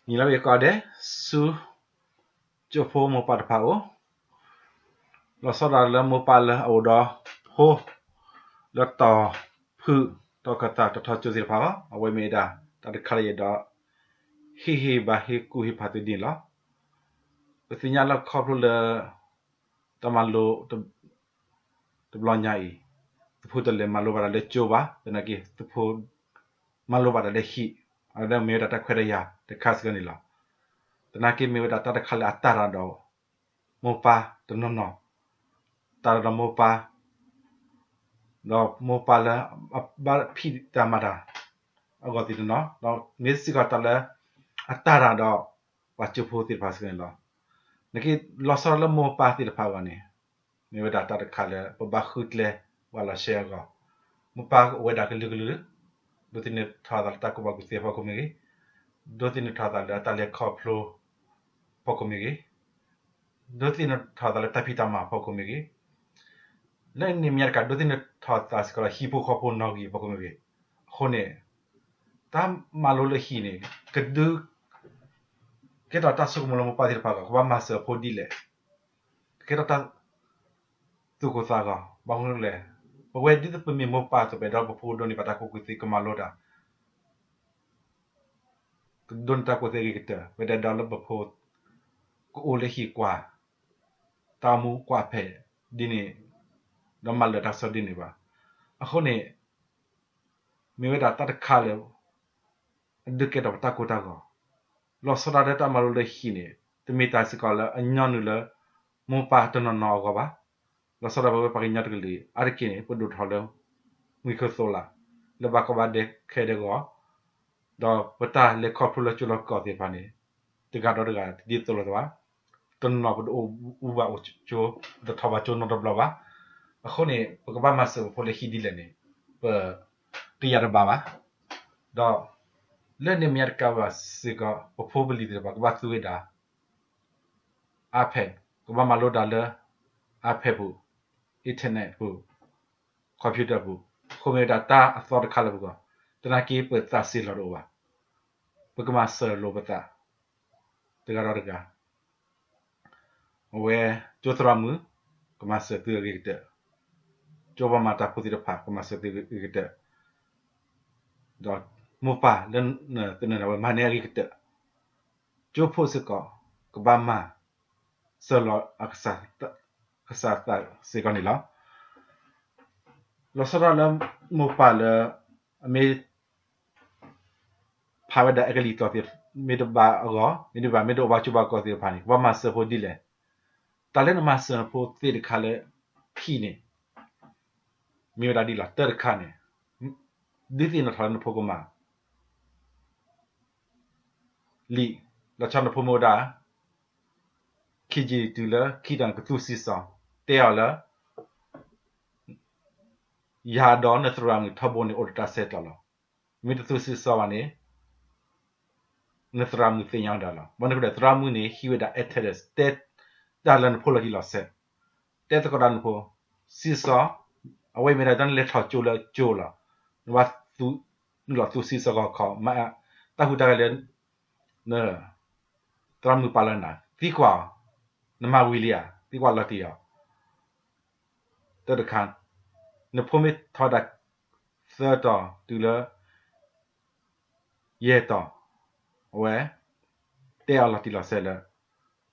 နံၤလၢဝံၤကိးဂၤဒဲး ဆူကၠိဖိမိၢ်ပၢ်တဖၣ်အအိၣ်, လီၤဆီဒၣ်တၢ်လၢမိၢ်ပၢ်လၢအအိၣ်ဒီးဖိ လၢတီၤဖုၣ် တီၤခၢၣ်သး တီၤထီကၠိသ့ၣ်တဖၣ်အဂီၢ်, အဝဲမ့ၢ်ဝဲဒၣ်တၢ်တခါလၢယအဲၣ်ဒိး ဟ့ၣ်ဂံၢ်ဟ့ၣ်ဘါ ဟ့ၣ်ကူၣ်ဟ့ၣ်ဖးသုဒ်န့ၣ်လီၤ. ပသ့ၣ်ညါလၢခီဖျိလၢ တၢ်မၤလိ တဘျီညါအံၤ, သုးဖိတလဲၤမၤလိဘၣ်တၢ်လၢကၠိဘၣ်, သနာ်က့ သုးဖိမၤလိဘၣ်တၢ်လၢဟံၣ်, အဝဲဒၣ်မ့ၢ်ဝဲဒၣ်တၢ်ခွဲးတၢ်ယာ်တခါစ့ၢ်ကီးန့ၣ်လီၤ. သနာ်က့မ့ၢ်ဝဲဒၣ်တၢ်တခါလၢအတၢ်ရၤဒီးမိၢ်ပၢ်တနီၤနီၤ, တၢ်ရၤဒီးမိၢ်ပၢ်, ဒီးမိၢ်ပၢ်လၢအဘၣ်ဖံးတၢ်မၤတၢ်အဂီၢ်သ့ၣ်တနီၤ, ဒီးမ့ၢ်စ့ၢ်ကီးတၢ်လၢအတၢ်ရၤဒီးပှၤကၠိဖိသ့ၣ်တဖၣ်စ့ၢ်ကီးန့ၣ်လီၤ. နက့လီၤဆီဒၣ်တၢ်လၢမိၢ်ပၢ်သ့ၣ်တဖၣ်အဂီၢ်န့ၣ်, မ့ၢ်ဝဲဒၣ်တၢ်တခါလၢပဘၣ်ဃုကျဲပှၤလီၤရှဲအဂီၢ်, မိၢ်ပၢ်အိၣ်ဝဲဒၣ်ကလုာ်ကလုာ်, ဒိးသန့ၤထီၣ်အသးလၢတၢ်ကူၣ်ဘၣ်ကူၣ်သ့အဖီခိၣ်မ့ၢ်ဂ့ၤ, ဒိးသန့ၤထီၣ်အသးလၢတၢ်လဲၤခီဖျိအဖီခိၣ်မ့ၢ်ဂ့ၤ, ဒိးသန့ၤထီၣ်အသးလၢတၢ်ဖံးတၢ်မၤအဖီခိၣ်မ့ၢ်ဂ့ၤ, လၢန့ၣ်မဲာ်ညါတကး ဒိးသန့ၤထီၣ်အသးစ့ၢ်ကီးလၢဟံၣ်ဖိဃီဖိနီၣ်ဂံၢ်အဖီခိၣ်မ့ၢ်ဂ့ၤ, အဃိန့ၣ် တၢ်မၤလိလၢဟံၣ်န့ၣ် ကဒုး ကဲထီၣ်တၢ်ဆိကမိၣ်လၢမိၢ်ပၢ်သ့ၣ်တဖၣ်အဂီၢ်, ကဘၣ်မၤစၢၤအဖိဒ်လဲၣ်, ကဲထီၣ်တၢ်သူၣ်ကိၢ်သးဂီၤ, ဘၣ်မနုၤလဲၣ်, ပဝဲဒ်သိးပမ့ၢ်မိၢ်ပၢ်အသိး ပအဲၣ်ဒိးပဖိကဒိးန့ၢ်ဘၣ်တၢ်ကူၣ်ဘၣ်ကူၣ်သ့ ကမၤလိတၢ် ကဒိးန့ၢ်တၢ်ကူၣ်သ့အဂ့ၤကတၢၢ်, ပတအဲၣ်ဒိးလၢပဖိ ကအိၣ်လၢဟံၣ်ကွၢ် တၢ်အိၣ်မူကွၢ်ဖဲဒ်န့ၣ်, ဒီးမၤလၢာ်တၢ်ကစီၣ်ဒ်န့ၣ်ဘၣ်. အဃိန့ၣ် မ့ၢ်ဝဲဒၣ်တၢ်တခါလၢ အဒုးကဲထီၣ်ပတၢ်ကိၢ်တၢ်ဂီၤ, လီၤဆီဒၣ်တၢ်တၢ်မၤလိလၢဟံၣ်န့ၣ် တမ့ၢ်တၢ်စ့ၢ်ကီးလၢအညီနုၢ်လၢ မိၢ်ပၢ်တနီၤနီၤအဂီၢ်ဘၣ်. လီၤဆီဒၣ်ပဝဲပှၤကညီတကလုာ်အါတက့ၢ်န့ၣ် ပဒိၣ်ထီၣ်လၢ မှံခိသိးလး လၢဘၣ်ကီဘၣ်ခဲဒဲးအဂီၢ်, ဒီးပတၢ်လဲၤခီဖျိလၢကၠိလီၢ်ကီၢ်သ့ၣ်တဖၣ်န့ၣ် တဂၤဒီးတဂၤတဒ်သိးလိာ်သးဘၣ်. တနီၤပတအိၣ်အူဘၣ်အိၣ်ကၠိ, ပတထီၣ်ဘၣ်ကၠိနီတဘျီဘၣ်. အဃိန့ၣ် ပကဘၣ်မၤစၢၤပဖိလၢဟံၣ်ဒ်လဲၣ်န့ၣ် ပတယာ်တဘၣ်ဘၣ်. ဒီးလၢန့ၣ်မဲာ်ညါတကးဘၣ်စ့ၢ်ကီး ပဖိပလံၤသ့ၣ်တဖၣ် ကဘၣ်သူဝဲဒၣ် iPad, ကဘၣ်မၤလိတၢ်လၢ iPad ပူၤ, internet ပူၤ, computer ပူၤ, အဃိမ့ၢ်ဝဲဒၣ်တၢ်အသီတခါလၢပဂီၢ်, သနာ်က့ပသးစ့ၢ်လီၤတအိၣ်ဘၣ်. ပကမၤစၢၤလိာ်ပသး တဂၤဒီးတဂၤ အဝဲ ကၠိသရၣ်မုၣ် ကမၤစၢၤသုအဂ့ၤကတၢၢ်, ကၠိပှၤမၤတၢ်ဖိသ့ၣ်တဖၣ် ကမၤစၢၤသုအဂ့ၤကတၢၢ်, ဒီးမိၢ်ပၢ်လၢနသနၢၣ်ဒၣ်ဝဲ မၤန့ၢ်အဂ့ၤကတၢၢ်, ကၠိဖိစ့ၢ်ကီး ကဘၣ်မၤစၢၤလီၤ ကစၢ်သးစ့ၢ်ကီးန့ၣ်လီၤ. လီၤဆီဒၣ်တၢ်လၢမိၢ်ပၢ်လၢ အမ့ၢ် ဖးဝဲဒၣ်အဲကလံးကျိာ်သ့ၣ် မ့ၢ်တဘၣ်အဂီၢ်, မ့ၢ်တဘၣ် မ့ၢ်တအိၣ်ဘၣ်ကၠိဘၣ်ကီၢ်သ့ၣ်တဖၣ်န့ၣ် ကဘၣ်မၤစၢၤဖိဒ်လဲၣ်. တၢ်လၢနမၤစၢၤနဖိသ့ၣ်တခါလၢဟံၣ်န့ၣ် မ့ၢ်ဝဲဒၣ်ဒ်လဲၣ်. တၢ်တခါန့ၣ် ဒုးသ့ၣ်နီၣ်ထီၣ်လၢနဖိကမၤ လံာ်, လီၤဆီနဖိမ့ၢ်ဝဲဒၣ် ခံဆံတုၤလၢခံတီၤန့ၣ် ကသူၣ်စံၣ်စီၤ, တဲအီၤလၢ ယၤဒီးနသရၣ်မုၣ်ထီဘိန့ၣ် အိၣ်ဒီးတၢ်ဆဲးကျိးလီၤ. မ့ၢ်တသူၣ်စံၣ်စီၤဘၣ်န့ၣ် နသရၣ်မုၣ်သ့ၣ်ညါဝဲဒၣ်လီၤ. ဘၣ်မနုၤအဃိလဲၣ်, သရၣ်မုၣ်န့ၣ် ဟံးဝဲဒၣ် address တဲတၢ်လၢနဖိလီၤတံၢ်လီၤဆဲး, တဲသကိးတၢ်နဖိ, စံၣ်စီၤ, အဝဲမ့ၢ်ဒၣ်တၢ်နလဲၤထီၣ်ကၠိလၢကၠိလီၤ. နဘၣ်သူၣ်, နလီၤသူၣ်စံၣ်စီၤကီၢ်ခီ, မ့ၢ်တၢ်ဟူးတၢ်ဂဲၤလၢ န သရၣ်မုၣ်ပာ်လၢနၤ, သံကွၢ်အီၤ, နမၤဝံၤလံဧါ, သံကွၢ်လီၤတံၢ်အီၤ. တၢ်တခါ, နဖိမ့ၢ်ထီၣ်ဝဲဒၣ် သၢတီၤတုၤလၢ ယဲၢ်တီၤ, အဝဲ တဲအီၤလီၤတံၢ်လီၤဆဲးလၢ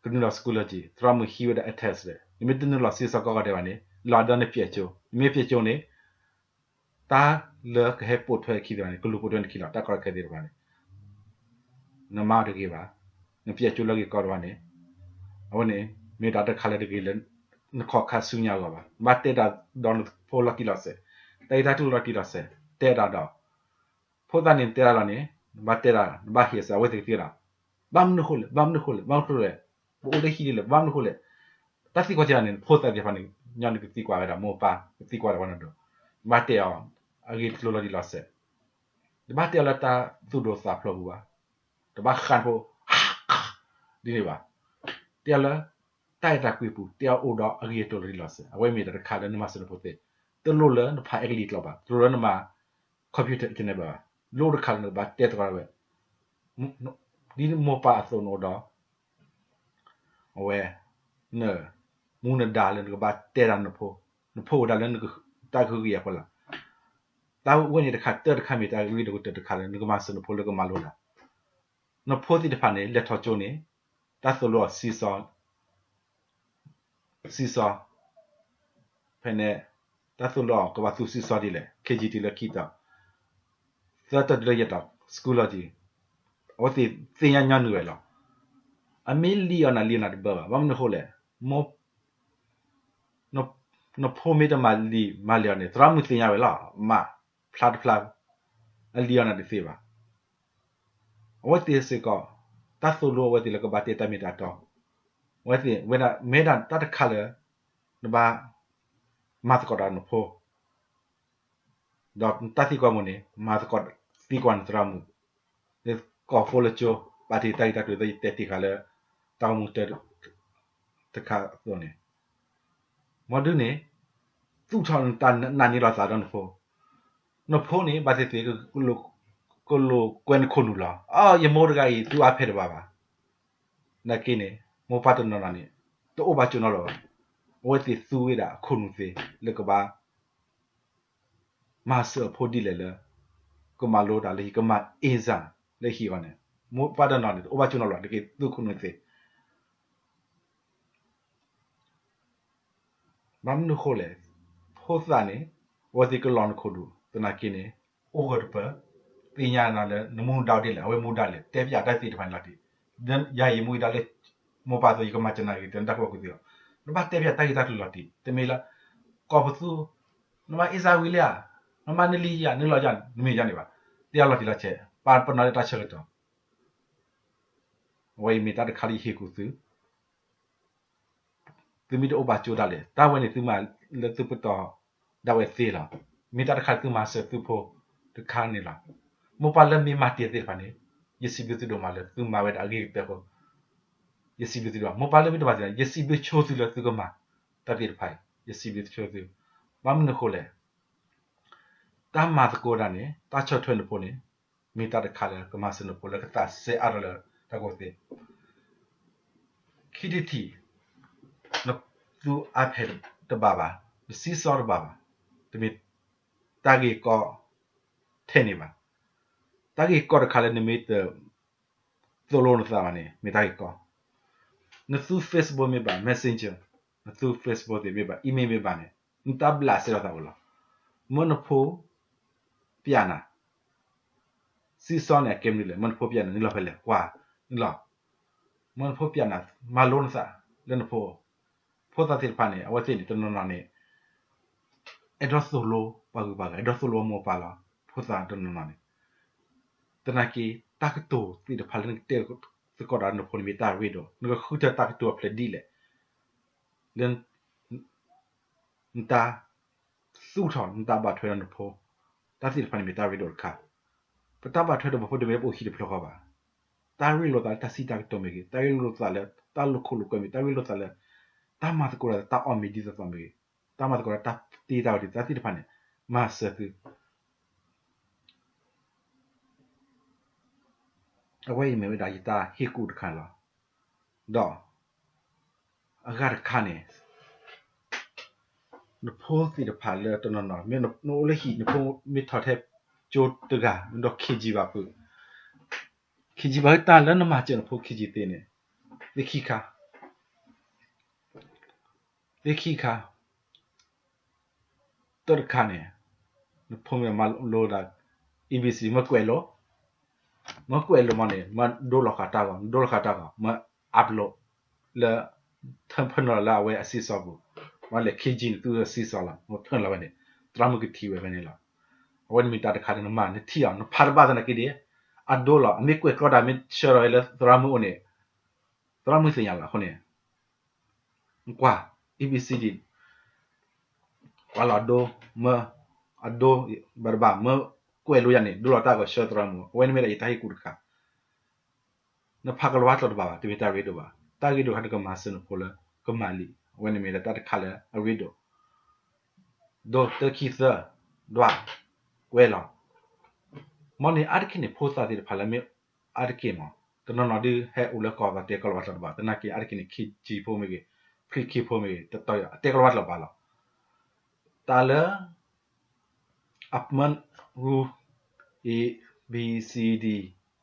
ကနုာ်လီၤ school လၢက့ၤ, သရၣ်မုၣ်ဟံးဝဲဒၣ် address လၢ နမ့ၢ်တနုာ်လီၤစံၣ်စီၤကီၢ်ခီဒဲးဘၣ်န့ၣ် လီၤဒီးနပျဲၢ်ကၠိ, နမ့ၢ်ပျဲၢ်ကၠိန့ၣ် တၢ်လၢကဟဲပိာ်ထွဲအခံသ့ၣ်တဖၣ်န့ၣ် ကလူၤပိာ်ထွဲနခံလီၤ. တၢ်ကီတၢ်ခဲသ့ၣ်တဖၣ်န့ၣ် နမၤတဂ့ၤဘၣ်, နပျဲၢ်ကၠိလၢအဂ့ၤကီတဖၣ်န့ၣ်, အဝဲန့ၣ် မ့ၢ်တၢ်တခါလၢတဂ့ၤလၢ နခီၣ်ခါဆူညါအဂီၢ်ဘၣ်. နဘၣ်တဲတၢ်ဒီးနဖိလီၤတံၢ်လီၤဆဲး, တၢ်ဂ့ၢ်တၢ်ကျိၤလီၤတံၢ်လီၤဆဲး, တဲတၢ်ဒီး ဖိသၣ်န့ၣ် နတဲတၢ်လီၤန့ၣ် နဘၣ်တဲတၢ်, နဘၣ်ဟ့ၣ်အသး အဝဲသ့ၣ်ကသံကွၢ်နၤ, ဘၣ်မနုၤအဃိလဲၣ်, ဘၣ်မနုၤအဃိလဲၣ်, ဘၣ်မနုၤအဃိလဲၣ်, ပအိၣ်လၢဟံၣ်ဒ်လဲၣ်, ဘၣ်မနုၤအဃိလဲၣ်. တၢ်သံကွၢ်ကနၤန့ၣ် ဖိသၣ်သ့ၣ်တဖၣ်န့ၣ် ညီနုၢ်ကသံကွၢ်ဝဲဒၣ်မိၢ်ပၢ်, ကသံကွၢ်လၢပှၤနီၢ်ဒိၣ်, နဘၣ်တဲအီၤ အဂ့ၢ်အကျိၤလီၤတံၢ်လီၤဆဲး, တဘၣ်တဲအီၤလၢတၢ်သူၣ်ဒိၣ်သးဖျိးပူၤဘၣ်, တဘၣ်ဃးနဖိ ဒ်န့ၣ်ဘၣ်. တဲအီၤလၢ တၢ်အဲၣ်တၢ်ကွံပူၤ, တဲအီၤအိၣ်ဒီးအဂ့ၢ်အကျိၤလီၤတံၢ်လီၤဆဲး, အဝဲမ့ၢ်တၢ်တခါလၢနမၤစၢၤနဖိသ့ၣ်, တလိၣ်လၢနဖးအဲကလံးကျိာ်ဘၣ်, တလိၣ်လၢနမၤ computer internet ဘၣ်ဘၣ်, လိၣ်တခါလၢနကဘၣ်တဲသကိးဝဲ မ ဒ်မိၢ်ပၢ်အသိးနအိၣ်ဒီး အဝဲ နမူနဒါလၢနကဘၣ်တဲတၢ်နဖိ, နဖိအိၣ်ဒၣ်လၢ တၢ်ကဟုကယာ်ဖိလီၤ. တၢ်ဝဲန့ၣ်တခါ တၢ်တခါမ့ၢ်တၢ်ဂ့ၢ်တကတၢၢ်တခါလၢ နကမၤစၢၤနဖိလၢကမၤလိဒၣ် နဖိသ့ၣ်တဖၣ်န့ၣ် လဲၤထီၣ်ကၠိန့ၣ် တၢ်သိၣ်လိအီၤ seesaw, ဖဲန့ၣ် တၢ်သိၣ်လိအီၤကဘၣ်သူ seesaw ဒ်လဲၣ်, ခဲကံၤတုၤလၢခံတီၤ, သၢတီၤတုၤလၢယဲၢ်တီၤ school လီၤကံၤ, အဝဲသ့ၣ်သ့ၣ်ညါညီနုၢ်ဝဲလီၤ. အမ့ၢ်လံၣ်အီၤနၤလံၣ်အီၤနၤတဘၣ်ဘၣ်. ဘၣ်မနုၤအဃိလဲၣ်, နဖိမ့ၢ်တမၤလံာ်မၤလဲၢ်အီၤန့ၣ် သရၣ်မုၣ်သ့ၣ်ညါဝဲလီၤ. မ့ၢ်ဖျါတဖျါ အလံၣ်အီၤနၤတသ့ဘၣ်. အဝဲသ့ၣ်စ့ၢ်ကီး တၢ်သိၣ်လိအဝဲသ့ၣ်လၢကဘၣ်တဲတၢ်မ့ၢ်တၢ်တီ, အဝဲသ့ၣ်ဝဲဒၣ် မ့ၢ်ဒၣ်တၢ်တခါလၢ နဘၣ်မၤသကိးဒီးနဖိ, ဒီးတၢ်သံကွၢ်မ့ၢ်န့ၣ် မၤသကိးသံကွၢ်နသရၣ်မုၣ်, ကိးဖိလၢကၠိ ပာ်တ့ၢ်တၢ်ဂ့ၢ်တၢ်ကျိၤ ယတဲတ့ၢ်ဃာ်လၢ တၢ်ဂီၤမူတၢ်တခါအသိးန့ၣ်, မ်ဒုန့ၣ် သူၣ်ထီၣ်နတၢ်နာ်န့ၢ်လီၤသးဒီးနဖိ, နဖိန့ၣ် ဘၣ်သ့ၣ်သ့ၣ် ကလိာ်ကွဲနခိၣ်နူာ်လီၤ. အၢ ယမိၢ်တဂၤအံၤ သူအါဖဲတဘၣ်ဘၣ်. နာ်က့န့ၣ် မိၢ်ပၢ်တနီၤနီၤန့ၣ် တအိၣ်ဘၣ်ကၠိနီတဘျီဘၣ်. အဝဲသ့ၣ်သူဝဲဒၣ်အခိၣ်နူာ်သ့ လၢကဘၣ် မၤစၢၤအဖိဒ်လဲၣ်လၢ ကမၤလိတၢ်လၢဟံၣ် ကမၤအ့ၣ်စၢ်လၢဟံၣ်အဂီၢ်န့ၣ်, မိၢ်ပၢ်တနီၤန့ၣ် တအိၣ်ဘၣ်ကၠိနီတဘျီ တက့ၤသူခိၣ်နူာ်သ့. ဘၣ်မနုၤအဃိလဲၣ်, ဖိသၣ်န့ၣ် အဝဲသ့ၣ်ကလီၤနခိၣ်နူာ်, သနာ်က့န့ၣ် အိၣ်ဂၢၢ်တပၢၢ်, သ့ၣ်ညါနၤလၢ နမူဒါဒ်လဲၣ်, အဝဲမူဒါလဲၣ်, တဲပၠးတၢ်သ့ၣ်တဖၣ်န့ၣ်လီၤတံၢ်. ယၤယမူဒါလၢ မိၢ်ပၢ်အသိး ယကမၤစၢၤနၤဂ့ၤ တၢ်နတၢ်ကူၣ်ဘၣ်ကူၣ်သ့လီၤ. နဘၣ်တဲပၠးတၢ်ဂ့ၢ်တၢ်ကျိၤလီၤတံၢ်, တမ့ၢ်လၢ ကိးပသူ, နမၤအ့ၣ်စၢ်ဝံၤလံဧါ, နမၤနလံာ်ဧါ, နလီၤယၤ, နမ့ၢ်ယၤန့ၣ်ဘၣ်, တဲအလီၤတံၢ်လီၤဆဲး, ပာ်ပနီၣ်လၢတၢ်ဆၢကတီၢ် အဝဲအံၤမ့ၢ်တၢ်တခါလၢယဟ့ၣ်ကူၣ်သု, သုမ့ၢ်တအိၣ်ဘၣ်ကၠိဒၣ်လဲာ်, တၢ်ဝဲန့ၣ်သုမၤလၢသုပတီၢ်ဒၣ်ဝဲသ့လီၤ. မ့ၢ်တၢ်တခါလၢသုမၤစၢၤသုဖိတခါန့ၣ်လီၤ. မိၢ်ပၢ်လၢမ့ၢ်မၤတ့ၢ်သ့ၣ်တဖၣ်န့ၣ် ယစံးဘျုးသုဒိၣ်မးလၢသုမၤဝဲဒၣ်အဂ့ၤကတၢၢ်အဃိ ယစံးဘျုးသုဒိၣ်မး. မိၢ်ပၢ်လၢမ့ၢ်တမၤတ့ၢ်န့ၣ် ယစံးဘျုးဆိသုလၢသုကမၤတၢ်သ့ၣ်တဖၣ်အံၤ, ယစံးဘျုးဆိသု. ဘၣ်မနုၤအဃိလဲၣ်, တၢ်မၤသကိးတၢ်န့ၣ် တၢ်ဆီၣ်ထွဲနဖိန့ၣ် မ့ၢ်တၢ်တခါလၢကမၤစၢၤနဖိလၢကသးစဲအါထီၣ်လၢတၢ်ကူၣ်သ့. ခံထံၣ်တထံၣ်, နသူအါဖဲတဘၣ်ဘၣ်, န seesaw တဘၣ်ဘၣ်, တမ့ၢ်တၢ်ဂ့ၢ်ကီထဲန့ၣ်ဘၣ်. တၢ်ဂ့ၢ်ကီတခါလၢနမ့ၢ်တ သိၣ်လိနသးဘၣ်န့ၣ် မ့ၢ်တၢ်ဂ့ၢ်ကီ. နသူ Facebook မ့ၢ်ဘၣ်, Messenger, နသူ Facebook သ့ၣ်မ့ၢ်ဘၣ်, email မ့ၢ်ဘၣ်န့ၣ် နတၢ်ဘျးစဲလီၤသးအိၣ်လီၤ. မၢနဖိပျးနၤ, seesaw န့ၣ် အကဲမနုၤလဲၣ်, မၢနဖိပျးနၤ နလီၤဖဲလဲၣ်, ကွၢ်, နလီၤ. မၢနဖိပျးနၤ, မၤလိနသးလၢနဖိ ဖိသၣ်သ့ၣ်တဖၣ်န့ၣ် အဝဲသ့ၣ်န့ၣ် တနီၤနီၤန့ၣ် အဲၣ်ဒိးသိၣ်လိပှၤဂုၤပှၤဂၤ, အဲၣ်ဒိးသိၣ်လိမိၢ်ပၢ်လီၤ. ဖိသၣ်တနီၤနီၤန့ၣ် သနာ်က့ တၢ်ကတိၤသ့ၣ်တဖၣ်လၢနကတဲသကိးဒီးနဖိန့ၣ်မ့ၢ်တၢ်ရ့ဒိၣ်, နကဃုထၢတၢ်ကတိၤအဖျၢၣ်ဒ်လဲၣ်, လၢ နတၢ်သူၣ်ထီၣ် နတၢ်ဘၣ်ထွဲဒီးနဖိ, တၢ်သ့ၣ်တဖၣ်န့ၣ်မ့ၢ်တၢ်ရ့ဒိၣ်တခါ. ပတၢ်ဘၣ်ထွဲဒီးပဖိတမ့ၢ်လၢပအိၣ်ဟံၣ်တဖျၢၣ်ဃီဘၣ်. တၢ်ရ့လိာ်သးလၢတၢ်စံးတၢ်ကတိၤမ့ၢ်ဂ့ၤ, တၢ်ရ့လိာ်သးလၢတၢ်လိာ်ခိၣ်လိာ်ကွဲမ့ၢ်, တၢ်ရ့လိာ်သးလၢ တၢ်မၤသကိးတၢ်အီၣ်မ့ၤဒ်သိးသိးမ့ၢ်ဂ့ၤ, တၢ်မၤသကိးတၢ်တ့တၢ်ဝဲဒ် တၢ်သ့ၣ်တဖၣ်န့ၣ် မၤစၢၤသု အဝဲအံၤမ့ၢ်ဝဲဒၣ်ယတၢ်ဟ့ၣ်ကူၣ်တခါလီၤ. ဒီး အဂၤတခါန့ၣ် နဖိသ့ၣ်တဖၣ်လၢတနီၤနီၤ မ့ၢ်နအိၣ်လၢဟံၣ် နဖိမ့ၢ်ထီၣ်ထဲကၠိတဂၤ မ့ၢ်ဒီး KG ဘၣ်ဖုး, KG ဘၣ်ဖုး တၢ်လၢနမၤစၢၤနဖိ KG သ့န့ၣ် သ့ခံခါ သ့ခံခါ တၢ်တခါန့ၣ် နဖိမ့ၢ်မၤလိဒၣ် A B C မ့ၢ်ကွဲးလိာ်, မ့ၢ်ကွဲးလိာ်မ့ၢ်န့ၣ် မ့ၢ်ဒိလီၤဃာ်တၢ်ဂီၤ, ဒိလီၤဃာ်တၢ်ဂီၤ မ့ၢ် upload လၢ ဖၢနုာ်လီၤလၢအဝဲအ seesaw ပူၤ, မ့ၢ်လဲၤ KG နသူ seesaw လီၤ, မ့ၢ်ဖၢနုာ်လီၤဝဲန့ၣ် သရၣ်မုၣ်ကထံၣ်ဝဲဖဲန့ၣ်လီၤ. အဝဲန့ၣ်မ့ၢ်တၢ်တခါလၢနမၤ နထံၣ်အီၤ နဖးတဘၣ်သနာ်က့ဒီး အဒိလီၤ, အမ့ၢ်ကွဲးကျီဒၣ် မ့ၢ်ဆှၢထီၣ်ဝဲလၢသရၣ်မုၣ်အိၣ်န့ၣ် သရၣ်မုၣ်သ့ၣ်ညါလီၤ. အဃိန့ၣ် ကွၢ် A B C D ကွၢ်လီၤအဒိ, မ့ၢ်အဒိ ဘၣ်တဘၣ် မ့ၢ်ကွဲးလိာ်ယၤန့ၣ် ဒိလီၤတၢ်ဂီၤ ဆှၢသရၣ်မုၣ်, အဝဲန့ၣ်မ့ၢ်ဒၣ်ယတၢ်ဟ့ၣ်ကူၣ်တခါ. နဖးကလၤဝါကျိာ်တဘၣ်ဘၣ် တမ့ၢ်တၢ်ရ့ဒိၣ်ဘၣ်. တၢ်ရ့ဒိၣ်တခါ နကမၤစၢၤနဖိလၢကမၤလံာ်, အဝဲန့ၣ်မ့ၢ်ဒၣ်တၢ်တခါလၢအရ့ဒိၣ် ဒိတၢခံသၢ ဒွး ကွဲးလီၤ. မ်န့ၣ် အါတက့ၢ်န့ၣ် ဖိသၣ်သ့ၣ်တဖၣ်လၢမ့ၢ်အါတက့ၢ်မး တနီၤနီၤဒုးဟဲအိၣ်လၢကီၢ်အသီတဲကီၢ်လၤဝါကျိာ်တဘၣ်, သနာ်က့ အါတက့ၢ်န့ၣ် ခံကၠံဖိမ့ၢ်ဂ့ၤ, ဖံခံဖိမ့ၢ်ဂ့ၤ, တတီၤအတဲကီၢ်လၤဝါကျိာ်ဘၣ်လီၤ. တၢ်လၢ အမၢရူ A B C D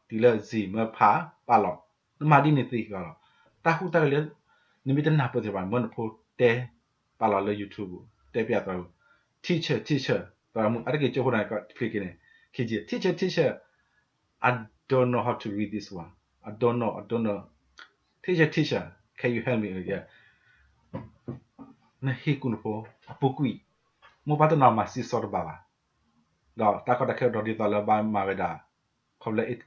တုၤလၢ Z မၢဖးပာ်လီၤ, နမၤဒ်န့ၣ်သ့ကီးလီၤ. တၢ်ဟူးတၢ်ဂဲၤလၢ နမ့ၢ်တနၢ်ပၢၢ်သ့ၣ်တဖၣ်န့ၣ် မၢနဖိတဲပာ်လီၤလၢ YouTube ပူၤ တဲပျးသရၣ်မုၣ်, teacher teacher သရၣ်မုၣ် အါတက့ၢ်ကၠိဖိန့ၣ် ဖျ့က့ၤန့ၣ် ခံကၠံ teacher teacher, I don't know how to read this one, I don't know, I don't know, teacher teacher, can you help me? နဟ့ၣ်ကူၣ်နဖိအပူၤကွံာ်, မိၢ်ပၢ်တနီၤမၤ seesaw တဘၣ်ဘၣ်, ဒီးတၢ်ကီတၢ်ခဲအိၣ်ဒီးဒ်သိးလၢဘၣ်မၤဝဲဒၣ် ခီဖျိလၢ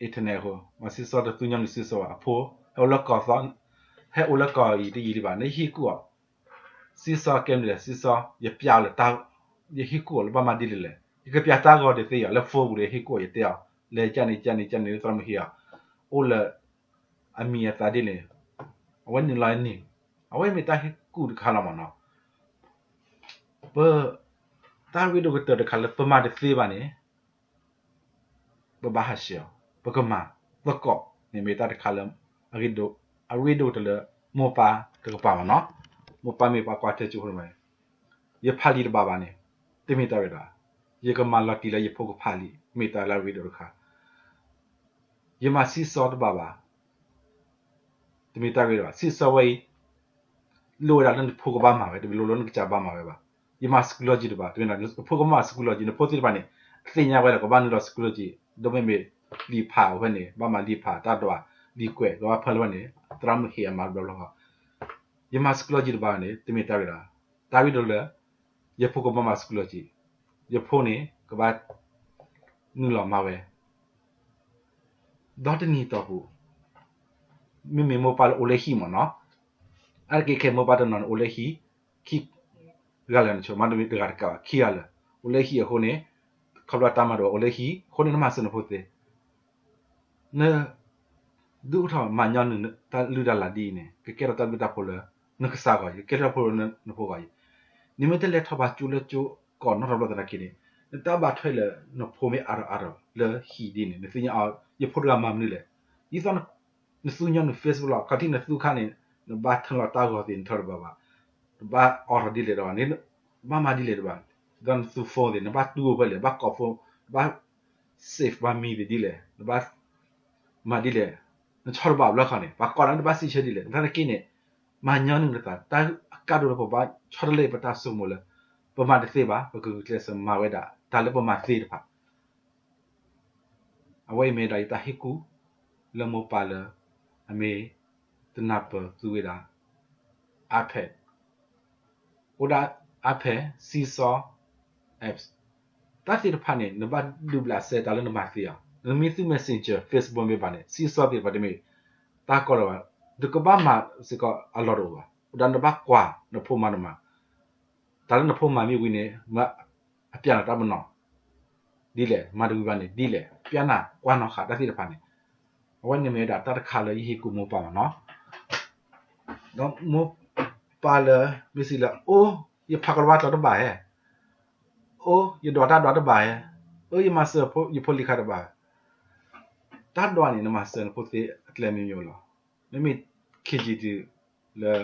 internet အဃိ မၤ seesaw တသူညီနုၢ် seesaw ဘၣ်, အဖိ ဟဲအိၣ်လၢကီၢ်သီ, ဟဲအိၣ်လၢကီၢ်အံၤတယံာ်လံဘၣ်, နဟ့ၣ်ကူၣ်အီၤ seesaw ကဲမနုၤလဲၣ်, seesaw ယပျးအီၤလၢတၢ်, ယဟ့ၣ်ကူၣ်အီၤလၢဘၣ်မၤဒ်လဲၣ်လဲၣ်, ယကပျးတၢ်ဂီၤဒ်သိးအီၤလၢ phone ပူၤဒီး ယဟ့ၣ်ကူၣ်အီၤ ယတဲအီၤ လဲၤကၢ်န့ၣ်ကၢ်န့ၣ်ကၢ်န့ၣ် သရၣ်မုၣ်ဟ့ၣ်အီၤ, အိၣ်လၢအမံၤအသးဒ်န့ၣ်, အဝဲန့ၣ်လီၤန့ၣ်, အဝဲမ့ၢ်တၢ်ဟ့ၣ်ကူၣ်တခါလီၤမ့ၢ်နီၤ. ပ, တၢ်ရ့ဒိၣ်ကတၢၢ်တခါလၢပမၤတသ့ဘၣ်န့ၣ် ပဘၣ်ဟးဆှဲးအီၤ, ပကမၤသကိးန့ၣ်မ့ၢ်တၢ်တခါလၢ အရ့ဒိၣ်, အရ့ဒိၣ်ကတၢၢ်လၢမိၢ်ပၢ်တကပၤမ့ၢ်နီၤ. မိၢ်ပၢ်မ့ၢ်ပှၤကွၢ်ထွဲကၠိဖိန့ၣ်, ယဖးလံာ်တဘၣ်ဘၣ်န့ၣ် တမ့ၢ်တၢ်ရ့ဒိၣ်, ယကမၤလီၤတံၢ်လၢယဖိကဖးလံာ် မ့ၢ်တၢ်လၢအရ့ဒိၣ်တခါ. ယမၤ seesaw တဘၣ်ဘၣ် တမ့ၢ်တၢ်ရ့ဒိၣ်ဘၣ်. seesaw ဝဲအံၤ လိၣ်ဝဲဒၣ်လၢနဖိကဘၣ်မၤဝဲ, တမ့ၢ်လိၣ်လၢနကစၢ်ဘၣ်မၤဝဲဘၣ်. ယမၤ psychology တဘၣ်, တမ့ၢ်နဖိကဘၣ်မၤ psychology, နဖိသ့ၣ်တဖၣ်န့ၣ် သ့ၣ်ညါဝဲလၢကဘၣ်နုာ်လီၤ psychology, ဒီးမ့မ့ၢ်လံာ်ဖးဝဲန့ၣ် ဘၣ်မၤလံာ်ဖးတၢ်ဒွး, လံာ်ကွဲး ကဘၣ်ဖၢလၢဝဲန့ၣ် သရၣ်မုၣ်ဟ့ၣ်အမၤတဘျီဘျီဃီ. ယမၤ psychology တဘၣ်န့ၣ် တမ့ၢ်တၢ်ရ့ဒိၣ်, တၢ်ရ့ဒိၣ်လၢ ယဖိကဘၣ်မၤ psychology, ယဖိန့ၣ် ကဘၣ်နုာ်လီၤမၤဝဲ ဒီတနံၤအတီၢ်ပူၤ, မ့မ့ၢ်မိၢ်ပၢ်လၢအိၣ်လၢဟံၣ်မ့ၢ်နီၤ, အါတက့ၢ်ခဲအံၤမိၢ်ပၢ်တနီၤန့ၣ် အိၣ်လၢဟံၣ်, ခံဂၤလၢာ်န့ၣ် ဆိမိၣ်တမ့ၢ်တဂၤတကးဘၣ် ခံဂၤလၢာ်, အိၣ်လၢဟံၣ်အဃိန့ၣ်, ခီဖျိတၢ်မၤတအိၣ် အိၣ်လၢဟံၣ်အဃိန့ၣ် နမၤစၢၤနဖိသ့ န ဒုးအိၣ်ထီၣ်မၤညီနုၢ်တၢ်လုၢ်တၢ်လၢ်ဒ်အံၤန့ၣ် ကကဲထီၣ်တၢ်ဘျုးတၢ်ဖှိၣ်လၢ နကစၢ်ဂီၢ်အံၤ, ကကဲထီၣ်တၢ်ဖှိၣ်လၢနဖိဂီၢ်အံၤ. နမ့ၢ်တလဲၤထီၣ်ဘၣ်ကၠိလၢကၠိကီၢ်နီတဘျီသနာ်က့န့ၣ်, နတၢ်ဘၣ်ထွဲလၢနဖိမ့ၢ်အါထီၣ်အါထီၣ်လၢဟံၣ်ဒ်န့ၣ် နသ့ၣ်ညါအီၤ ယဖိတဂၤမၤမနုၤလဲၣ်. ဒ်သိးနသူညီနုၢ် Facebook လီၤ ခီၣ်ထံးနသူခါန့ၣ် နဘၣ်ထၢလီၤတၢ်ဂီၤသ့ၣ်နထၢတဘၣ်ဘၣ်, နဘၣ်အိးထီၣ်ဒ်လဲၣ်တဘၣ်န့ၣ်, နဘၣ်မၤဒ်လဲၣ်တဘၣ်, ဒီးနသူ phone သ့ၣ် နဘၣ်တူၢ်အိၣ်ဖဲလဲၣ်, နဘၣ်ကိး phone, နဘၣ် save ဘၣ်မံၤသ့ၣ်ဒ်လဲၣ်, နဘၣ် မၤဒ်လဲၣ်, နဆီတဘၣ်ဘျီခီန့ၣ် ပှၤကိးနၤ နတဘၣ်စံးဆၢဒ်လဲၣ်, သနာ်က့န့ၣ် မၤညီနုၢ်နသး တၢ်အကါဒိၣ်လၢပဘၣ်ဆီတလဲပတၢ်ဆိကမိၣ်လၢ ပမၤတသ့ဘၣ်, ပကဂုာ်ကျဲးစၢးမၤဝဲဒၣ် တၢ်လၢပမၤသ့တဖၣ်. အဝဲအံၤမ့ၢ်ဒၣ်ယတၢ်ဟ့ၣ်ကူၣ် လၢမိၢ်ပၢ်လၢ အမ့ၢ်တနၢ်ပၢၢ်သူဝဲဒၣ် iPad, အိၣ်ဒၣ် iPad, Seesaw, apps, တၢ်သ့ၣ်တဖၣ်န့ၣ် နဘၣ်ဒုးဘျးစဲတၢ်လၢနမၤသ့ဧါ. နမ့ၢ်သူ Messenger, Facebook မ့ၢ်ဘၣ်န့ၣ် Seesaw သ့ၣ်တဖၣ်တမ့ၢ် တၢ်ကီတဘၣ်, နကဘၣ်မၤစ့ၢ်ကီးအလီၢ်တအိၣ်ဘၣ်. အိၣ်ဒၣ်နဘၣ်ကွၢ်နဖိမၤတမၤ, တၢ်လၢနဖိမၤမ့ၢ်ဝံၤန့ၣ် မ့ၢ်အပျးနၤတၢ်ပနီၣ် ဒ်လဲၣ်, မၤတဝံၤဘၣ်န့ၣ် ဒ်လဲၣ်, ပျးနၤကွၢ်နီၣ်ဃာ်တၢ်သ့ၣ်တဖၣ်န့ၣ်, အဝဲန့ၣ်မ့ၢ်ဝဲဒၣ်တၢ်တခါလၢယဟ့ၣ်ကူၣ်မိၢ်ပၢ်မ့ၢ်နီၤ. ဒီးမိၢ်ပၢ်လၢ မ့ၢ်စံးလၢ အိၣ် ယဖးကီၤလၤဝါကျိာ်တဘၣ်ဧါ, အိၣ် ယဒွးတၢ်ဒွးတဘၣ်ဧါ, အိၣ် ယမၤစၢၤယဖိလံၤခါတဘၣ်, တၢ်ဒွးန့ၣ် နမၤစၢၤနဖိသ့အကျဲမ့ၢ်မ့ၢ်လီၤ. မ့မ့ၢ် KG တုၤလၢ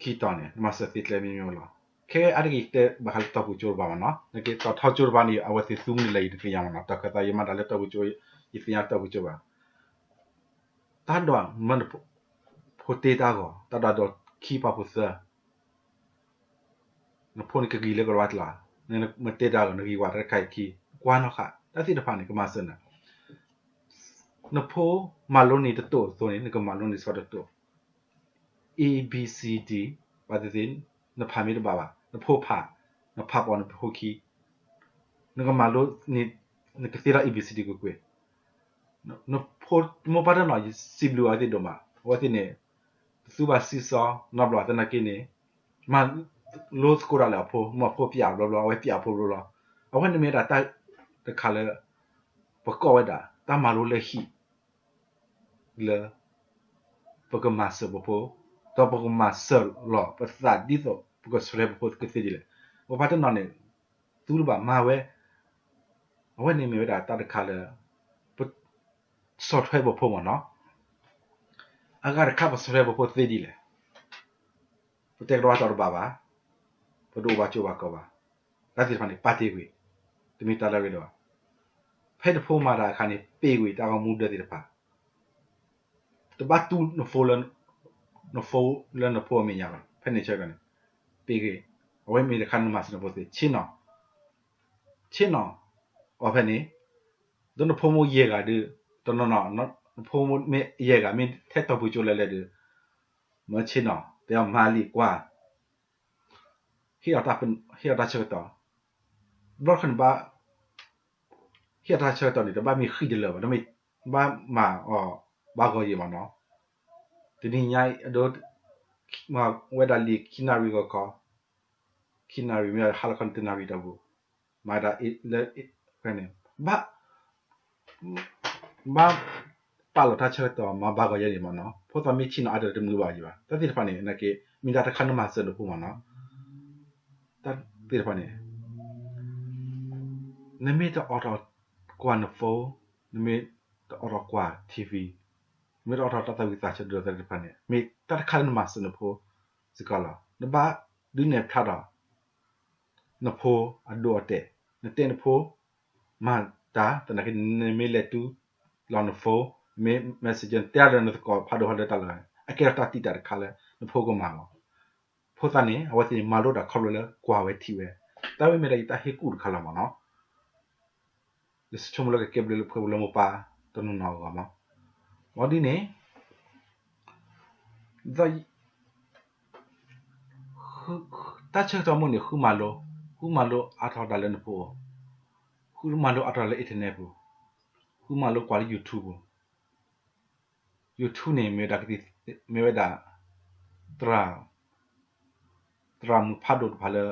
ခံတီၤန့ၣ် နမၤစၢၤသ့ကျဲမ့ၢ်မ့ၢ်လီၤ. ခဲအံၤအါတက့ၢ် ယတဲဘၣ်ဃးလၢတီၢ်ပူၤကၠိတဘၣ်မ့ၢ်နီၤ, နကဲတီၢ်ထီကၠိတဘၣ်န့ၣ် အဝဲသ့ၣ်သူမနုၤလဲၣ် ယတသ့ၣ်ညါမ့ၢ်နီၤ, တၢ်ခၢၣ်သးယမၤတၢ်လၢတီၢ်ပူၤကၠိ ယသ့ၣ်ညါတီၢ်ပူၤကၠိဘၣ်. တၢ်ဒွးမၢနဖိတ့တၢ်ဂီၤ, တၢ်ဒွးဒီးခံပာ်ဖှိၣ်သၢ နဖိန့ၣ်ကဂံၤလၢကီၤလၤဝါကျိာ်, နမ့ၢ်တဲတၢ်ဂီၤ နဂံၢ်ဝါတခါအံၤခံ, ကွၢ်နီၣ်ဃာ် တၢ်သ့ၣ်တဖၣ်န့ၣ် ကမၤစၢၤနၤ. နဖိမၤလိန့ၢ်တတိၢ်အသိးန့ၣ် နကမၤလိန့ၢ်စ့ၢ်ကီးတတိၢ်, A B C D, ဘၣ်သ့ၣ်သ့ၣ် နဖးမ့ၢ်တဘၣ်ဘၣ်, နဖိဖး, နဖးပိာ်နဖိခံ, နကမၤလိန့ၢ်, နကသ့ဒီး A B C D ကွ့ၢ်ကွ့ၢ်. နဖိမိၢ်ပၢ်တနီၤ ယစံးဘျုးအဝဲသ့ၣ်ဒိၣ်မး, အဝဲသ့ၣ်န့ၣ် တသူဘၣ် seesaw နီတဘျီသနာ်က့န့ၣ် မၤလိသကိးတၢ်လၢအဖိ, မ့ၢ်အဖိပျးဘျီဘျီ အဝဲပျးအဖိဘျီဘျီ. အဝဲန့ၣ်မ့ၢ်ဝဲဒၣ်တၢ်တခါလၢ ပကိးဝဲဒၣ် တၢ်မၤလိလၢဟံၣ် လၢ ပကမၤစၢၤပဖိ, ဒီးပကမၤစၢၤလီၤပသးဒ်သိး ပကဆှဲပဖိကသ့ဒ်လဲၣ်. မိၢ်ပၢ်တနီၤန့ၣ် သူတဘၣ်မၤဝဲ, အဝဲန့ၣ်မ့ၢ်ဝဲဒၣ်တၢ်တခါလၢ ပ ဆီၣ်ထွဲပဖိမ့ၢ်နီၤ, အဂၤတခါပဆီၣ်ထွဲပဖိသ့ဒ်လဲၣ်, ပတဲကဒီးဘၣ်တီၤတဘၣ်ဘၣ်, ပတအိၣ်ဘၣ်ကၠိဘၣ်ကီးဘၣ်, တၢ်သ့ၣ်တဖၣ်န့ၣ် ပာ်တ့ၢ်ကွံာ်, တမ့ၢ်တၢ်လၢအရ့ဒိၣ်ဘၣ်. ဖဲနဖိမၤတၢ်အခါန့ၣ် ပ့ၢ်ကွံာ်တၢ်ဂီၤမူဒၢသ့ၣ်တဖၣ်, တဘၣ်တူၢ်နဖိလၢ နဖိလၢနဖိအမဲာ်ညါဘၣ်. ဖဲန့ၣ်ဆၢကတီၢ်န့ၣ် ပ့ၢ်ကွံာ်, အဝဲမ့ၢ်တခါနမၤစၢၤနဖိသ့, ဆ့ၣ်နီၤ, ဆ့ၣ်နီၤအီၤဖဲန့ၣ်, ဒီးနဖိမ့ၢ်ယဲၢ်ဂၤဒီး, တနီၤနီၤ, နဖိမ့ၢ်ယဲၢ်ဂၤ မ့ၢ်ထဲတီၢ်ပူၤကၠိလဲၤလဲၤဒီး, မၢဆ့ၣ်နီၤ, တဲအီၤမၤလံကွၢ်, ဟ့ၣ်အီၤတၢ်ဆၢကတီၢ်, ဘျီတခီန့ၣ်ဘၣ် ဟ့ၣ်အီၤတၢ်ဆၢကတီၢ်န့ၣ် တဘၣ်မ့ၢ်ဃံတလၢာ်ဘၣ်, ဘၣ်မၤအီၤဘၣ်ဂီၤယံၤမ့ၢ်နီၤ. တနံၤညါအဒိ ဝဲဒၣ်လံာ်ခံနၣ်ရံၣ်ဂီၤခီ, ခံနၣ်ရံၣ်မ့ၢ်ဟါလီၤခီန့ၣ်တနၣ်ရံၣ်တၢ်ပူၤ, မၤဒၣ်လၢ ဖဲန့ၣ် ဘၣ် ဘၣ်ပာ်လီၤတၢ်ဆၢကတီၢ်မၤဘၣ်ဂီၤယံၤန့ၣ်မ့ၢ်နီၤ, ဖိသၣ်မ့ၢ်ဆ့ၣ်နီၤအါတလၢာ်တမုာ်ဘၣ်ယံၤဘၣ်. တၢ်သ့ၣ်တဖၣ်န့ၣ် နာ်က့ မ့ၢ်ဒၣ်တခါနမၤစၢၤနဖိမ့ၢ်နီၤ, တၢ်သ့ၣ်တဖၣ်န့ၣ် နမ့ၢ်တအိးထီၣ်ကွၢ်နဖိ, နမ့ၢ်တအိးထီၣ်ကွၢ် ထံၣ်ဝံၤ, နမ့ၢ်တအိးထီၣ်တၢ်သးဝံၣ်သးဆၢဒိၣ်သ့ၣ်တဖၣ်န့ၣ် မ့ၢ်တၢ်တခါလၢနမၤစၢၤနဖိစ့ၢ်ကီးလီၤ. နဘၣ်ဒုးနဲၣ်ဖျါဒီး နဖိအဒိအတဲာ်, နတဲနဖိ မၤတၢ် သနာ်က့ နမ့ၢ်လဲၤတုၤလီၤနဖိ, မ့ၢ် messenger တဲဒီးနသကိးဖးဒိၣ်ဖးဒိၣ်တၢ်လၢ အကဲထီၣ်တၢ်တံာ်တာ်တခါလၢ နဖိကမၤလီၤ. ဖိသၣ်န့ၣ် အဝဲသ့ၣ်န့ၣ် မၤလိတၢ်ခီဖျိလၢကွၢ်ဝဲထံၣ်ဝဲ, တၢ်ဝဲမ့ၢ်ဒၣ်ယတၢ်ဟ့ၣ်ကူၣ်တခါလီၤမ့ၢ်နီၤ. ယဆိကမိၣ်လၢကကဲဘျုးလၢပှၤလၢမိၢ်ပၢ်တနီၤနီၤအဂီၢ်မ့ၢ်, ဝံၤဒ်န့ၣ် တၢ်ဆၢကတီၢ်မုၢ်န့ၣ် ဃုမၤလိ, ဃုမၤလိအါထီၣ်တၢ်လၢနဖိအအိၣ်, ဃုမၤလိအါထီၣ်လၢ internet ပူၤ, ဃုမၤလိကွၢ်လၢ YouTube ပူၤ, YouTube န့ၣ် မ့ၢ်ဝဲဒၣ် သရၣ် သရၣ်မုၣ်ဖးဒိၣ်တဖၣ်လၢ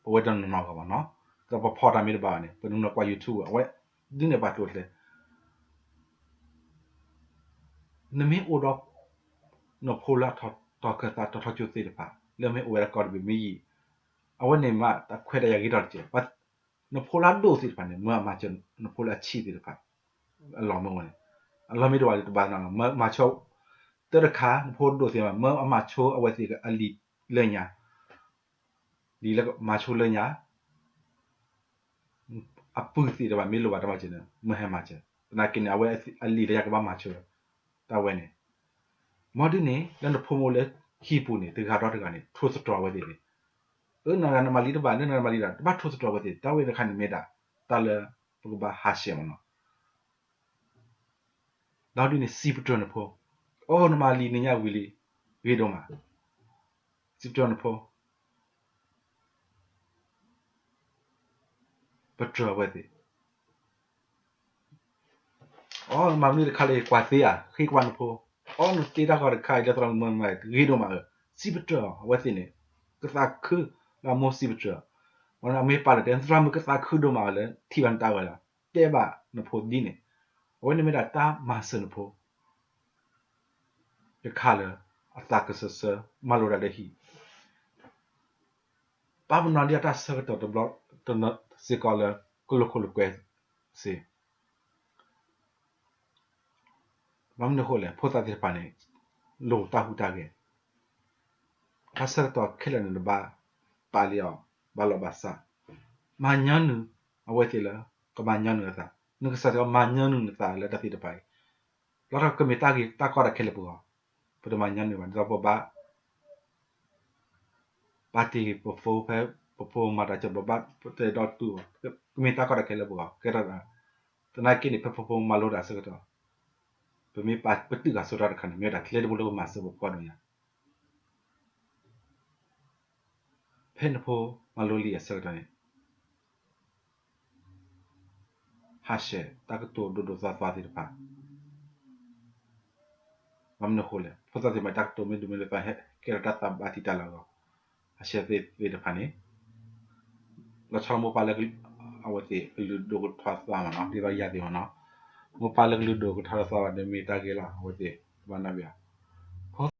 ပဝဲတနီၤနီၤအဂီၢ်မ့ၢ်နီၤ, ဒီးပဖီတၢ်မ့ၢ်တဘၣ်ဘၣ်န့ၣ် ပနီၤနီၤကွၢ် YouTube အဝဲ ဒ်န့ၣ်ပှၤကျိၤကျဲ နမ့ၢ်အိၣ်ဒီး နဖိလၢအထီၣ်ကၢသးထီၣ်ထီကၠိသ့ၣ်တဖၣ် လၢမ့ၢ်အိၣ်ဝဲဒၣ်ကီၢ်တဘ့ၣ်မ့ၢ်ယံာ်, အဝဲန့ၣ်မ့ၢ်တၢ်ခွဲးတၢ်ယာ်ဂ့ၤထီၣ်တက့ၢ်. နဖိလၢအဒိၣ်သ့ၣ်တဖၣ်န့ၣ် မၢအမၤစၢၤနဖိလၢအဆံးသ့ၣ်တဖၣ် အလီၢ်မ့ၢ်ဝဲန့ၣ်, အလီၢ်မ့ၢ်တအိၣ်ဘၣ်ဒီးတဘၣ်နီၤ, မၢမၤဆိ တၢ်တခါ နဖိဒိၣ်သ့ၣ်တဖၣ် မၢအမၤဆိအဝဲသ့ၣ်အလံာ်လၢညါ, လံာ်လၢမၤဆိလၢညါ အပုၢ်သ့ၣ်တဖၣ်မ့ၢ်လိၣ်ဘၣ်တၢ်မၤစၢၤန့ၣ် မၢဟဲမၤစၢၤ, သနာ်က့န့ၣ် အဝဲအလံာ်လၢညါကဘၣ်မၤဆိ တၢ်ဝဲန့ၣ်, မ်ဒ်န့ၣ် လၢနဖိမုၣ်လၢဟံၣ်ပူၤန့ၣ် တဂၤဒီးတဂၤန့ၣ် ထိၣ်သတြီၤအဝဲသ့ၣ်န့ၣ်, အၢ နဂၤနမၤလံတဘၣ် နဂၤနမၤလံတဘၣ် တဘၣ်ထိၣ်သတြီၤအဝဲသ့ၣ်, တၢ်ဝဲတခါန့ၣ်မ့ၢ်ဒၣ် တၢ်လၢပကဘၣ်ဟးဆှဲးမ့ၢ်နီၤ. ဒီးဒ်န့ၣ် စံးပတြၢၤနဖိ, အိ နမၤလံနံၤညါဝံၤလံ, ဂ့ၤဒိၣ်မး, စံးပတြၢၤနဖိ ပတြၢၤအဝဲသ့ၣ်, အိ နမၤမနုၤတခါလၢကွၢ်သ့ဧါ, ဃ့ကွၢ်နဖိ, အိ နတ့တၢ်ဂီၤတခါအံၤလၢသရၣ်မုၣ်မၤ ဂ့ၤဒိၣ်မးဧၢ, စံးပတြၢၤအဝဲသ့ၣ်န့ၣ်, ကသးခုလၢအမိၢ်စံးပတြၢၤ, အမ့ၢ်ပာ်လီၤတဲ သရၣ်မုၣ်ကသးခုဒိၣ်မးဧၢ လၢထံၣ်ဘၣ်နတၢ်ဂီၤလီၤ, တဲဘၣ်နဖိဒ်န့ၣ်, အဝဲန့ၣ်မ့ၢ်ဒၣ်တၢ်မၤစၢၤနဖိ တခါလၢ အသးကစၢၢ်ဆၢ မၤလိတၢ်လၢဟံၣ်, ပာ်ပနီၣ်ဒ်အတၢ်ဆၢကတီၢ်တဘျီ စ့ၢ်ကီးလၢ ကလိာ်ခိၣ်လိာ်ကွဲစ့ၢ်, ဘၣ်မနုၤအဃိလဲၣ် ဖိသၣ်သ့ၣ်တဖၣ်န့ၣ် လိၣ်တၢ်ဟူးတၢ်ဂဲၤ, တၢ်ဆၢကတီၢ်ခဲလၢာ်န့ၣ် နဘၣ်ပာ်လံအီၤ ဘၣ်လီၤဘၣ်စး, မၤညီနုၢ်အဝဲသ့ၣ်လၢ ကမၤညီနုၢ်အသး, နကစၢ်စ့ၢ်ကီးမၤညီနုၢ်နသးလၢတၢ်သ့ၣ်တဖၣ်အံၤ, လီၤထီၣ်ကမ့ၢ်တၢ်ဂ့ၢ်တၢ်ကီတၢ်ခဲလၢာ်ပဂီၢ်, ပတမၤညီနုၢ်ဘၣ် ဒ်သိးပဘၣ် ပာ်တ့ၢ်ပဖိဖဲ ပဖိမၤတၢ်ကၠိ ပဘၣ်တဲဒီတူၢ်အီၤ, ကမ့ၢ်တၢ်ကီတၢ်ခဲလၢာ်ပဂီၢ် ကဲထီၣ်သး, သနာ်က့န့ၣ် ဖဲပဖိမၤလိတၢ်အဆၢကတီၢ် ပမ့ၢ်ပာ်ပတုာ်ဂၤစိာ်တၢ်တခါန့ၣ် မ့ၢ်ဝဲဒၣ်ကျဲတဘိလၢပမၤစၢၤပဖိဒိၣ်ညါ ဖဲနဖိမၤလိလံအဆၢကတီၢ်န့ၣ် ဟးဆှဲးတၢ်ကတိၤဒိၣ်ဒိၣ်သွါသွါသ့ၣ်တဖၣ်, ဘၣ်မနုၤအဃိလဲၣ် ဖိသၣ်သ့ၣ်တဖၣ်တၢ်ကတိၤမ့ၢ်ဒိၣ်မ့ၢ်ဒိၣ်သွါ ဟဲကဲထီၣ်တၢ်သးဘၣ်တံာ်တာ်လၢအဂီၢ်, ဟးဆှဲးသ့ၣ်တဖၣ်န့ၣ် လီၤဆီလၢမိၢ်ပၢ်လၢ အဝဲသ့ၣ်ကလုာ်ဒိၣ်ကထီၣ်သွါမ့ၢ်နီၤ ဒ်သိးယၤသ့ၣ်မ့ၢ်နီၤ, မိၢ်ပၢ်လၢကလုာ်ဒိၣ်ကထီၣ်သွါဘၣ်ဒီးမ့ၢ်တၢ်ဂ့ၤလီၤ အဝဲသ့ၣ်တဘၣ်နီတမံၤဘၣ်,